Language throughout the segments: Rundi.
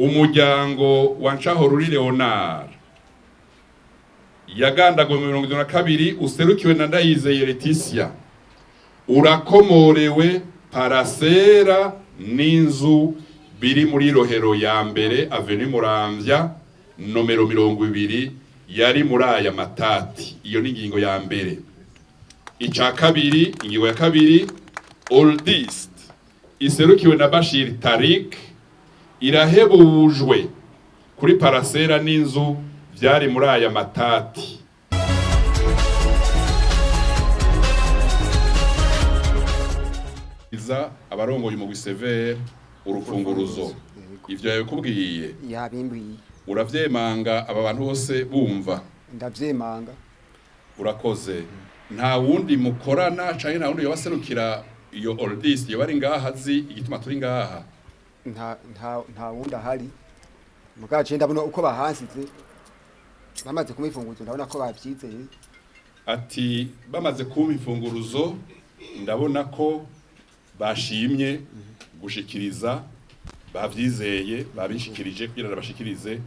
Umuryango wa Nshahoruri Leonard yagandaguwe mu 72, userukiwe na Ndayizeye Leticia, urakomorewe parasera n'inzu biri muri Rohero ya mbere, Avenue Muramvya, nomero 20, yari muri aya matati. Iyo ni ingingo ya mbere. Ica kabiri, ingingo ya kabiri, Oldist iserukiwe na Bashir Tarik irahebujwe kuri parasera n'inzu byari muri aya matati. Iza abarongoye umugwi severe urufunguruzo, ivyo yabikubwiye? Yabimbwiye. Uravyemanga aba bantu bose bumva? Ndavyemanga. Urakoze. Nta wundi mukorana canke nta wundi yobaserukira iyo Oldist yoba ari ngaha azi igituma turi ngaha? Nta wundi ahari. Mugabo je ndabona uko bahansize, bamaze kumpa imfunguruzo, ndabona ko bavyizeye. Ati bamaze kumpa imfunguruzo, ndabona ko bashimye gushikiriza, bavyizeye, babishikirije kugira ngo bashikirize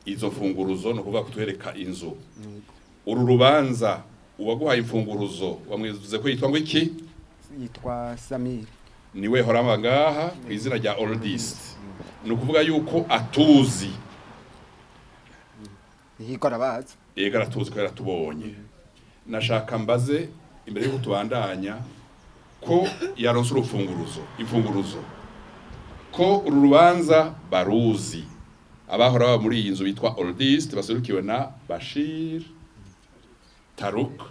izo mfunguruzo, no kuvuga kutwereka inzu. Uru rubanza, uwaguhaye imfunguruzo wamwivuze ko yitwa ngo iki? Yitwa Samir. Niwe horamba ngaha ku izina rya Oldist, ni ukuvuga yuko atuzi? Yego, arabazi. Yego, aratuzi ko yaratubonye. Nashaka mbaze imbere yuko tubandanya, ko yaronse urufunguruzo, imfunguruzo, ko uru rubanza baruzi, abahora baba muri iyi nzu bitwa Oldist baserukiwe na Bashir Taruk.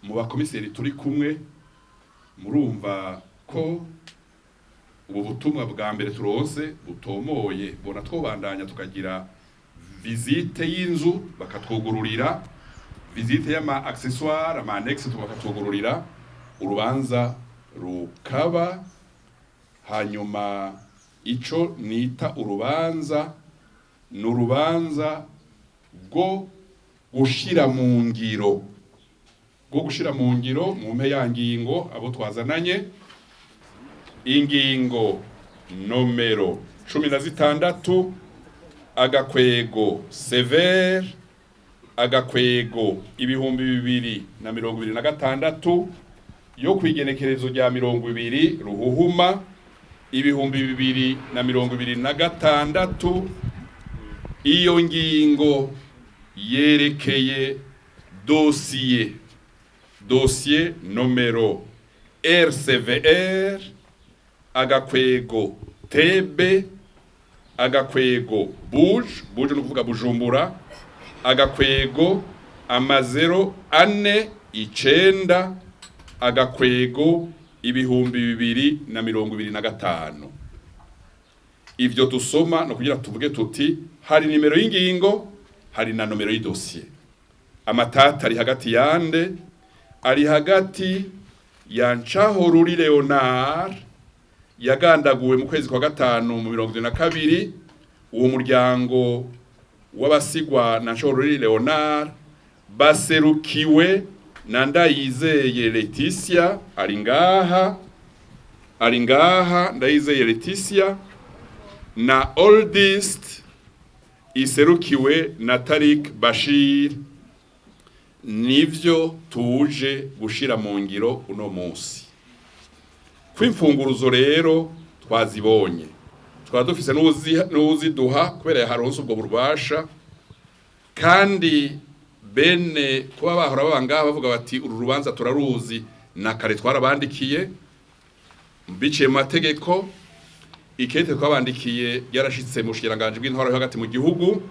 Mu bakomiseri turi kumwe, murumva ko ubu butumwa bwa mbere turonse butomoye. Bona twobandanya tukagira visite y'inzu, bakatwugururira, visite y'ama accessoire, ama annexe, bakatwugururira, urubanza rukaba. Hanyuma ico nita urubanza ni urubanza rwo gushira mu ngiro, mu mpe ya ngingo abo twazananye, ingingo nomero 16/CVR-2026 yo kwigenekerezo rya 20 Ruhuhuma 2026. Iyo ngingo yerekeye dosiye nomero RCVR-TB-Buj, Buj ni ukuvuga Bujumbura, -049-2025. Ivyo dusoma no kugira tuvuge tuti hari nimero y'ingingo, hari na nomero y'idosiye. Amatata ari hagati yande? Ari hagati ya Nshahoruri Leonard yagandaguwe mu kwezi kwa gatanu mu 72. Uwo muryango w'abasigwa na Nshahoruri Leonard baserukiwe na Ndayizeye Leticia, ari ngaha, ari ngaha Ndayizeye Leticia, na Oldist iserukiwe na Tarik Bashir. Nivyo tuje gushira mu ngiro uno munsi. Kw'imfunguruzo rero twazibonye, twaba dufise n'uwuziduha kubera yaharonse ubwo bubasha. Kandi bene kuba bahora baba ngaha bavuga bati uru rubanza turaruzi, na kare twarabandikiye biciye mu mategeko. Ikete twabandikiye ryarashitse mu bushikiranganji bw'intwaro yo hagati mu gihugu,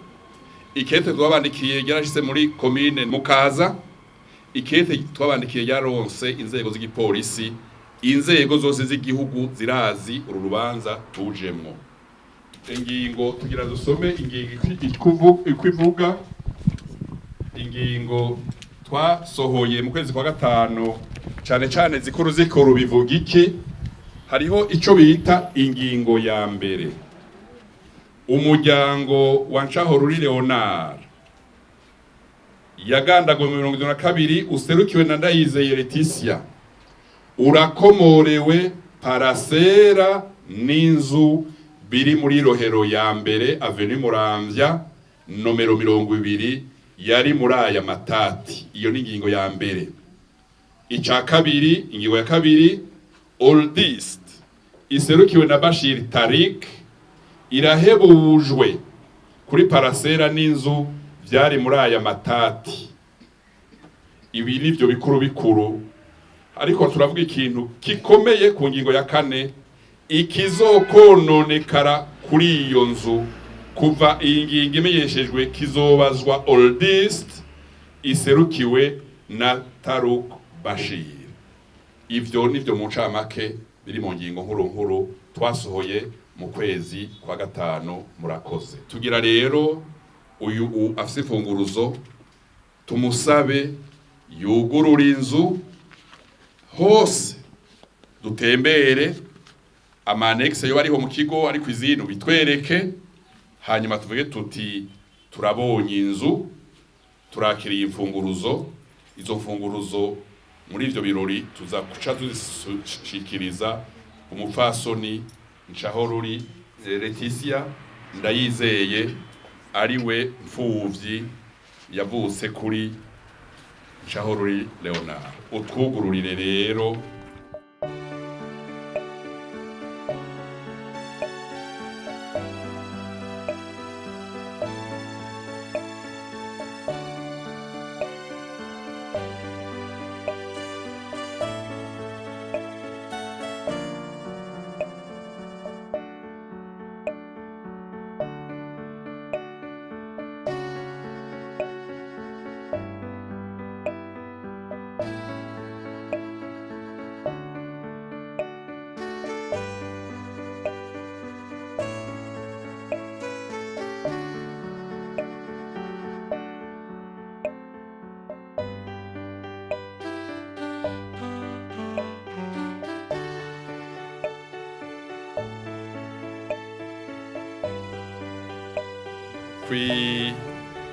ikete twabandikiye ryarashitse muri komine Mukaza, ikete twabandikiye ryaronse inzego z'igipolisi. Inzego zose z'igihugu zirazi uru rubanza tujemwo. Ingingo tugira dusome, ingingo uko ivuga, ingingo twasohoye mu kwezi kwa gatanu, cane cane zikuru zikuru, bivuga iki? Hariho ico bita ingingo ya mbere: umuryango wa Nshahoruri Leonard yagandaguwe mu 72, userukiwe na Ndayizeye Leticia, urakomorewe parasera n'inzu. biri muri Rohero ya mbere, Avenue Muramvya, nomero 20, yari muri aya matati. Iyo ni ingingo ya mbere. Ica kabiri, ingingo ya kabiri, Oldist iserukiwe na Bashir Tariq irahebujwe kuri parasera n'inzu vyari muri aya matati. Ibi nivyo bikuru bikuru, ariko turavuga ikintu gikomeye ku ngingo ya kane: ikizokononekara kuri iyo nzu kuva iyi ngingo imenyeshejwe kizobazwa Oldist iserukiwe na Taruk Bashir. Ivyo nivyo mu ncamake biri mu ngingo nkuru nkuru twasohoye mu kwezi kwa gatanu. Murakoze. Tugira rero uyu afise imfunguruzo tumusabe yugurura inzu hose, dutembere ama annexes yo ariho mu kigo, ariko izindi bitwereke, hanyuma tuvuge tuti: "Turabonye inzu, turakiriye imfunguruzo." Izo mfunguruzo muri ivyo birori tuza kuca tuzishikiriza umupfasoni Nshahoruri Leticia Ndayizeye, ariwe mfuvyi yavutse kuri Nshahoruri Leonard. Utwugururire rero.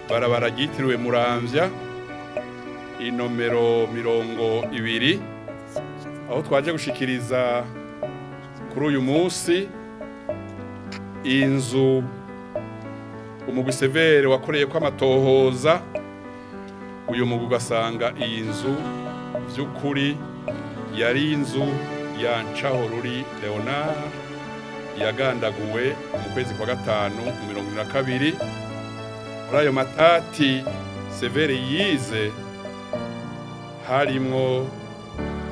Kw'ibarabara ryitiriwe Muramvya, inomero 20, aho twaje gushikiriza kuri uyu munsi inzu umugwi CVR wakoreye ko amatohoza. Uyu mugwi ugasanga iyi nzu vy'ukuri yari inzu ya Nshahoruri Leonard, yagandaguwe mu kwezi kwa gatanu mu 72. Muri ayo matati CVR yize harimwo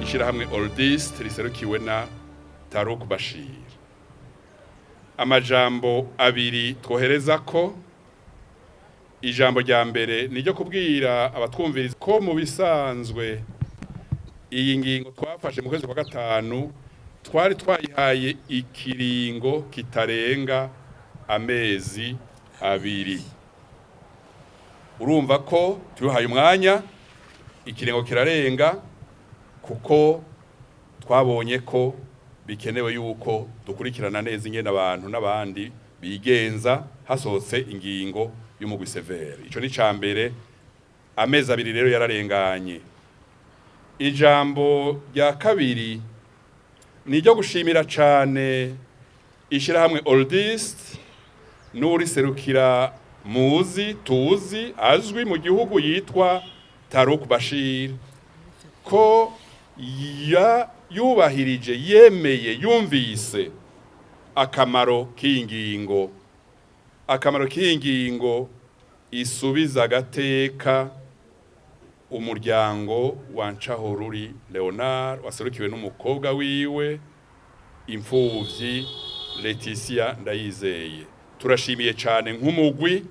ishirahamwe Oldist riserukiwe na Taruk Bashir. Amajambo abiri twohereza ko: ijambo rya mbere ni ryo kubwira abatwumviriza ko mu bisanzwe iyi ngingo twafashe mu kwezi kwa gatanu twari twayihaye ikiringo kitarenga amezi 2. Urumva ko tuhaye umwanya, ikiringo kirarenga, kuko twabonye ko bikenewe yuko dukurikirana neza ingene abantu n'abandi bigenza hasohotse ingingo y'umugwi CVR. Ico ni ca mbere. Amezi 2 rero yararenganye. Ijambo rya kabiri ni iryo gushimira cane ishirahamwe Oldist n'uriserukira muzi tuzi azwi mu gihugu yitwa Taruk Bashir, ko ya yubahirije, yemeye, yumvise akamaro k'iyi ngingo, akamaro k'iyi ngingo isubiza agateka umuryango wa Nshahoruri Leonard waserukiwe n'umukobwa wiwe imfuvyi Leticia Ndayizeye. Turashimiye cyane nk'umugwi.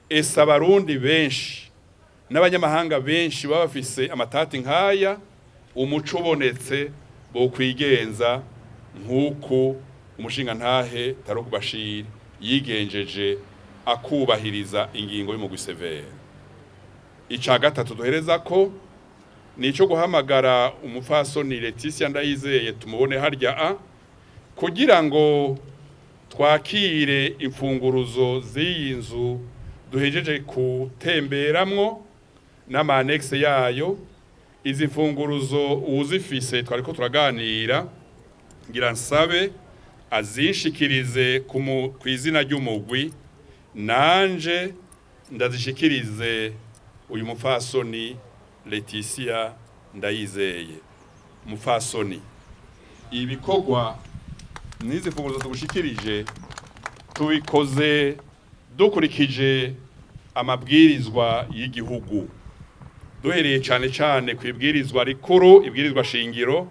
Ese abarundi benshi n'abanyamahanga benshi baba bafise amatati nk'aya, umuco ubonetse bo kwigenza nk'uku umushingantahe Taruk Bashir yigenjeje, akubahiriza ingingo y'umugwi CVR. Ica gatatu duhereza ko ni ico guhamagara umupfasoni Leticia Ndayizeye, tumubone harya a kugira ngo twakire imfunguruzo z'iyi nzu duhejeje gutemberamwo n'ama annexes yayo. Izi mfunguruzo uwuzifise twariko turaganira, ngira nsabe Azinshikirize ku izina ry'umugwi, nanje ndazishikirize uyu mupfasoni Leticia Ndayizeye. Mupfasoni, ibikorwa n'izi funguruzo tugushikirije tubikoze dukurikije amabwirizwa y'igihugu, duhereye cane cane ku ibwirizwa rikuru, ibwirizwa shingiro,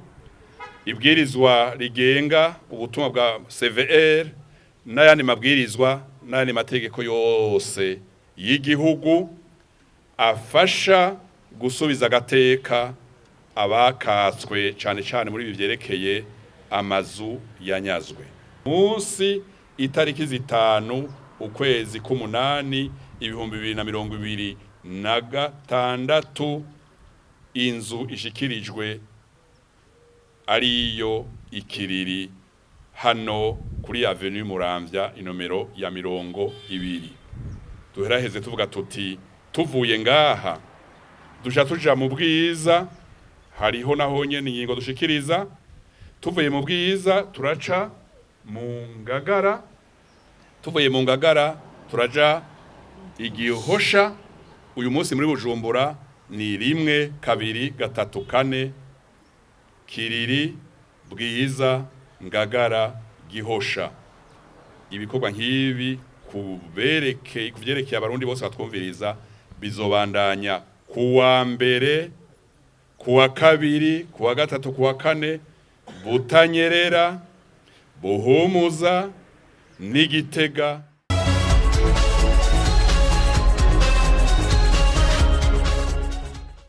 ibwirizwa rigenga ubutumwa bwa CVR n'ayandi mabwirizwa n'ayandi mategeko yose y'igihugu afasha gusubiza agateka abakatswe, cane cane muri ibi vyerekeye amazu yanyazwe. Munsi itariki 5 ukwezi k'umunani 2026, inzu ishikirijwe ariyo ikiriri hano kuri Avenue Muramvya inomero ya 20. Duheraheze tuvuga tuti tuvuye ngaha duca tuja mu Bwiza, hariho naho nyene ingingo dushikiriza. Tuvuye mu Bwiza turaca mu Ngagara, tuvuye mu Ngagara turaja Igihosha. Uyu munsi muri Bujumbura ni 1 2 3 4 Kiriri, Bwiza, Ngagara, Gihosha. Ibikorwa nk'ibi kuvyerekeye abarundi bose batwumviriza bizobandanya kuwa mbere, kuwa kabiri, kuwa gatatu, kuwa kane, Butanyerera, Buhumuza n'Igitega.